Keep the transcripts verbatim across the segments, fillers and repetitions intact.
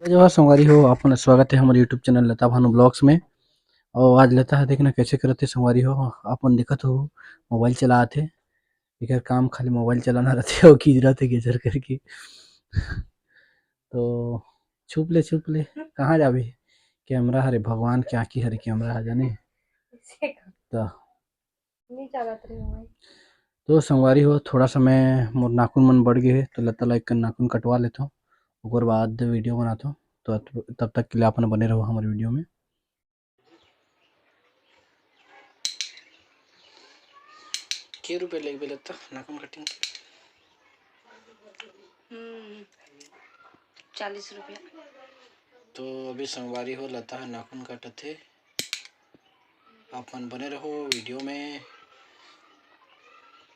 जय जोहार संगवारी हो, अपन स्वागत है हमर YouTube चैनल लता भानु ब्लॉग्स में। और आज लता ह देखना कैसे करत हे संगवारी हो, अपन देखत हो मोबाइल चलात हे, एकर काम खाली मोबाइल चलाना रहते हो, खींच रहते गेजर करके। तो छुप ले, छुप ले, कहाँ जाबे? कैमरा हरे भगवान के आँखी हरे, कैमरा ह जाने। तो नहीं चलत रहे भाई। तो संगवारी हो, थोड़ा सा मैं मोर नाखून मन बढ़ गए हे, तो लता ला एक नाखून कटवा लेथों, ओकर बाद वीडियो बनाथों। तो तब तक के लिए अपन बने रहो हमारे वीडियो में। के रुपया लेबे लता नाखून कटिंग के? हम्म, चालीस रुपया। तो अभी संगवारी हो, लता ह नाखून काटत हे। आप मन बने रहो वीडियो में।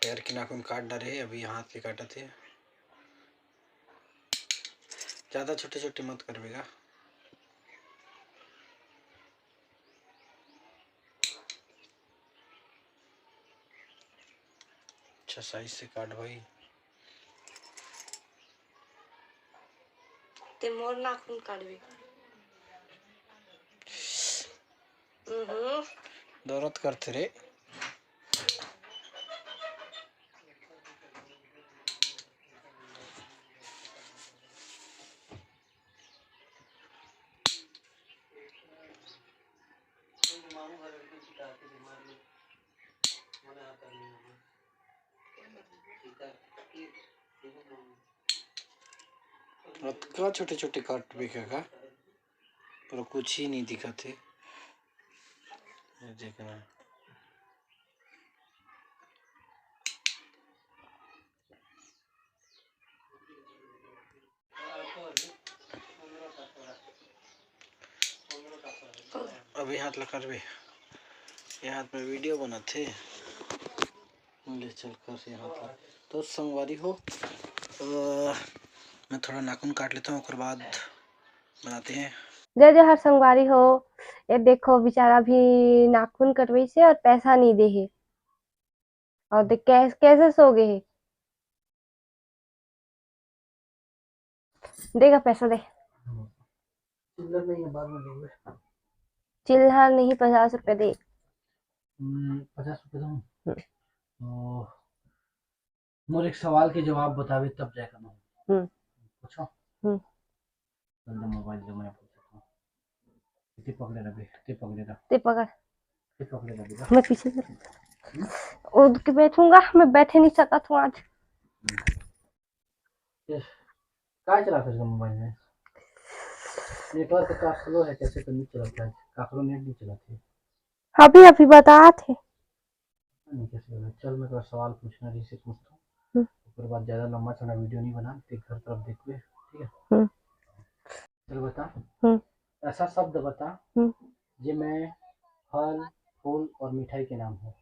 पैर के नाखून काट डारे हे, अभी हाथ के काटत हे। ज्यादा छोटे छोटे मत करबे गा। अच्छा साइज से काट भाई। ते मोर नाखून काटबे। हम्म। दर्द करथे रे। अतका छोटे-छोटे काटबे का, का? पूरा कुछ ही नहीं दिखत हे। ये देखना। अभी हाथ ला करबे, ये हाथ में वीडियो बनत हे। ले चल कर यहाँ पर। तो संगवारी हो, अ, मैं थोड़ा नाखून काट लेता हूँ, ओकर बाद बनाते हैं। जय जोहार संगवारी हो। ये देखो बेचारा भी नाखून कटवाइस हे और पैसा नहीं दे हे। और देख कैसे, कैसे सो गए हे। देगा पैसा दे। चिल्लर नहीं है, बाद में देंगे। चिल्लर नहीं, पचास रुपए दे। हम्म, पचास रुपए दूँ? हम्म। तो मोर एक सवाल के जवाब बतावे तब जाय करना। हम्म। पूछो। हम्म। चल दे मोबाइल दे, मैं पूछता हूँ। ते पकड़े रह बे, ते पकड़े रह। ते पकड़। ते पकड़े रह बेटा। मैं पीछे से। हम्म? उठ के बैठूंगा, मैं बैठे नहीं सकत हूँ आज। हम्म। ये काय चलाथे मोबाइल में? नेटवर्क का स्लो है, कैसे तो नहीं चलाथे, काकरो नेट नहीं चलाथे। अभी, अभी बताथे। नहीं, कैसे चला? चल, मैं तोरा सवाल पूछना रहिस हे, पूछता हूँ। हम्म। ओकर बाद ज्यादा लंबा चौड़ा वीडियो नहीं बना, ते घर तरफ देखबे, ठीक है? हम्म। चल बता। हम्म। ऐसा शब्द बता, हम्म। जे में फल, फूल और मिठाई के नाम हो।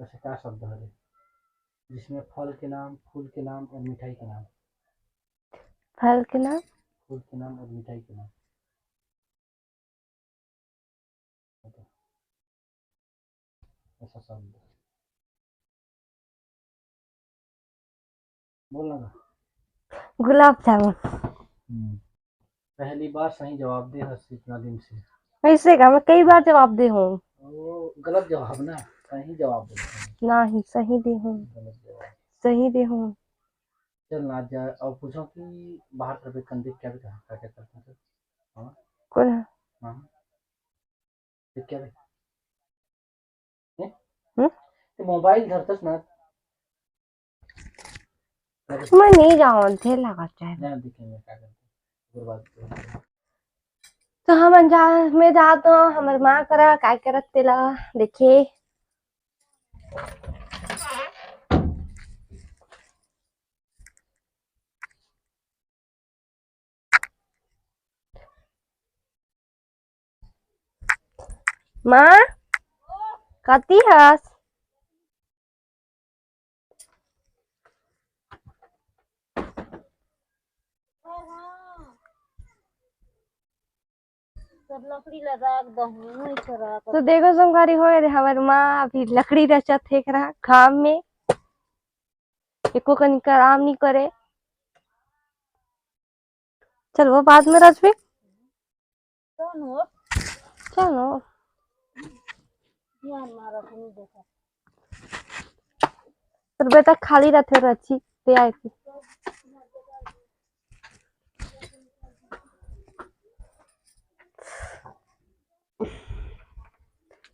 ऐसे का शब्द हरे जिसमें फल के नाम, फूल के नाम और मिठाई के नाम? फल के नाम? फूल के नाम और मिठाई के नाम। ऐसा शब्द। बोल ना। गुलाब जामुन। हम्म। पहली बार सही जवाब दे हस इतना दिन से। ऐसे का? मैं कई बार जवाब दे हूँ। वो गलत जवाब ना, सही जवाब दे। नहीं, सही दे हूँ। गलत जवाब। सही दे हूँ। चल ना, आज जा और पूछो कि बाहर तरफ एक कंधे क्या भी कहा, क्या क्या करते हैं? हाँ? कौन है? हाँ। ये क्या है? हैं? हम्म? तो मोबाइल धरतस ना। मैं नहीं जाऊँ, ढेर लगा चाहे। ना, देखेंगे क्या करते हैं। फिर बात करेंगे। तो हम जा, मैं जात हूँ हमर माँ करा, काय करत तेला देखे। माँ, कती हस? सब लकड़ी ला राख दहूँ, नहीं छोड़ा। तो देखो संगवारी हो, ये हमर माँ अभी लकड़ी रचत हे एकरा घाम में, एको कनिक आराम नहीं करे। चल वो बाद में रचबे। कौन हो? चलो। ध्यान मारो, तुम देखो। तोर बेटा खाली रथे रची, ते आए थी।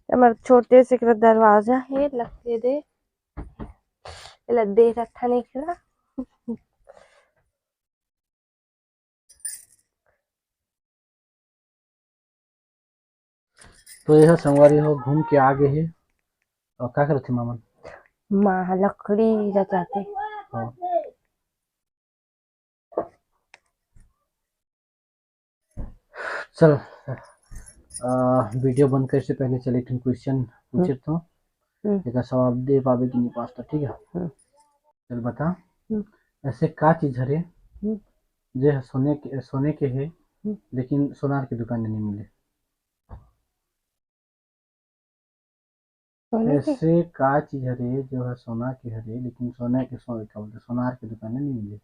हमर छोटे से एकरा दरवाजा हे, लग के दे। एला दे रखा नहीं करा। तो यह संगवारी हो घूम के आ गए हे। और का करत हे मामन? माँ लकड़ी रचाते। हाँ। चल, आ, वीडियो बंद करे से पहले चल एक ठन क्वेश्चन पूछे तो हम्म। एक सवाल दे पाबे कि नहीं पास तो, ठीक है? हम्म। चल बता, हम्म। ऐसे का चीज हरे हम्म। जे ह सोने के, सोने के हे हम्म। लेकिन सोनार के दुकान में नहीं मिले? सोने के? ऐसे का चीज हरे जो ह सोना के हरे लेकिन सोने के, सो-, का बोलते, सोनार के दुकान में नहीं मिले?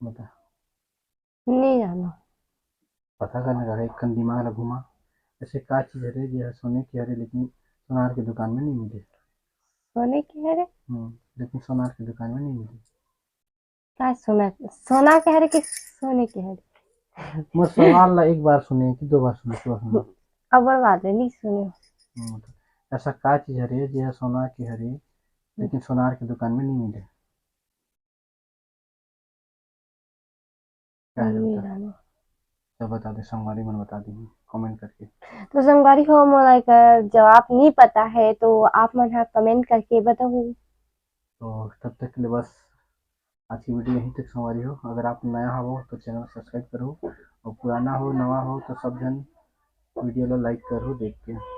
बता। नहीं जानो। पता करने का है, एक कन दिमाग ला घुमा। ऐसे का चीज हरे जे ह सोने के हरे लेकिन सोनार के दुकान में नहीं मिले? सोने के हरे? हम्म, लेकिन सोनार के दुकान में नहीं मिले। का सोना, सोना के हरे कि सोने के हरे? मोर सवाल ला एक बार सुने कि दो बार सुने, दो बार सुने। अब्बड़ बात है, नहीं सुने। हम्म, तो ऐसा का चीज हरे जे ह सोना के हरे लेकिन सोनार के दुकान में नहीं मिले? का है नहीं बता? जानो। तो बता दे, संगवारी मन बता दी कमेंट करके। तो संगवारी हो, मोला एकर जवाब नहीं पता है, तो आप मन हा कमेंट करके बताहू। तो तब तक के लिए बस आज की वीडियो यहीं तक संगवारी हो। अगर आप नया हो तो चैनल सब्सक्राइब करो, और पुराना हो, नवा हो, तो सब जन वीडियो ला लाइक करो देख के।